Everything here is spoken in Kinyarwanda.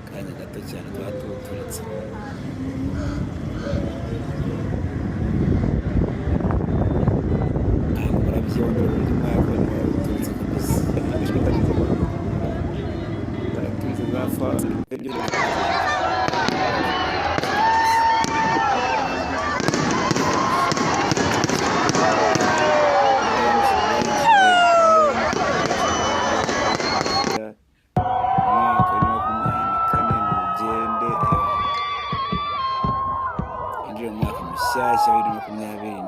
Akanya gato cyane tuba tuwuturitse. Ntabwo murabyibonera uburyo umwaka wawuturitse kabisa. Baraturitse za fa. Umwaka wa 2024 ntugende, winjire mu mwaka mushyashya wa 2025.